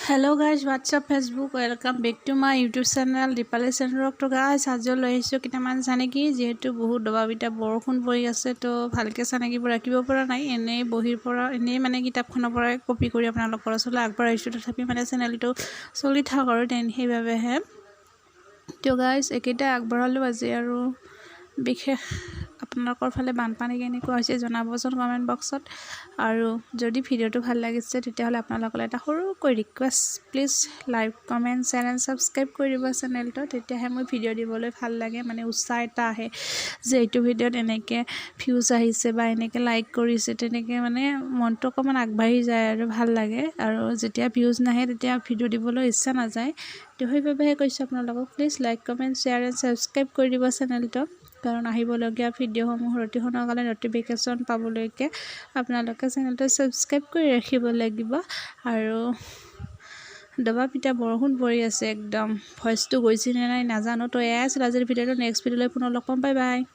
Hello guys, what's up Facebook? Welcome back to my YouTube channel Dipali চেন্দ্ৰক। তো guys, আজিও লৈ আহিছোঁ কেইটামান চানেকি। যিহেতু বহুত দবাপিটা বৰষুণ পৰি আছে, তো ভালকৈ চানেকিবোৰ ৰাখিব পৰা নাই। এনেই বহীৰ পৰা, এনেই মানে কিতাপখনৰ পৰাই কপি কৰি আপোনালোকৰ ওচৰলৈ আগবঢ়াইছোঁ। তথাপি মানে চেনেলটো চলি থাকক আৰু তেন সেইবাবেহে। তো গাইজ, এইকেইটা আগবঢ়ালোঁ আজি। আৰু বিশেষ আপোনালোকৰ ফালে বানপানী কেনেকুৱা হৈছে জনাবচোন কমেণ্ট বক্সত। আৰু যদি ভিডিঅ'টো ভাল লাগিছে, তেতিয়াহ'লে আপোনালোকলৈ এটা সৰুকৈ request, please like, comment, share and subscribe কৰি দিব চেনেলটো। তেতিয়াহে মই ভিডিঅ' দিবলৈ ভাল লাগে, মানে উৎসাহ এটা আহে যে এইটো ভিডিঅ'ত এনেকৈ ভিউজ আহিছে বা এনেকৈ লাইক কৰিছে। তেনেকৈ মানে মনটো অকণমান আগবাঢ়ি যায় আৰু ভাল লাগে। আৰু যেতিয়া ভিউজ নাহে, তেতিয়া ভিডিঅ' দিবলৈ ইচ্ছা নাযায়। তো সেইবাবেহে কৈছোঁ আপোনালোকক, please like, comment, share and subscribe কৰি দিব চেনেলটো। কাৰণ আহিবলগীয়া ভিডিঅ'সমূহ অতি সোনকালে ন'টিফিকেশ্যন পাবলৈকে আপোনালোকে চেনেলটো ছাবস্ক্ৰাইব কৰি ৰাখিব লাগিব। আৰু দবা পিটা বৰষুণ পৰি আছে একদম, ভইচটো গৈছে নে নাই নাজানো। তো এয়াই আছিল আজিৰ ভিডিঅ'টো। নেক্সট ভিডিঅ'লৈ পুনৰ লগ পাম। Bye bye.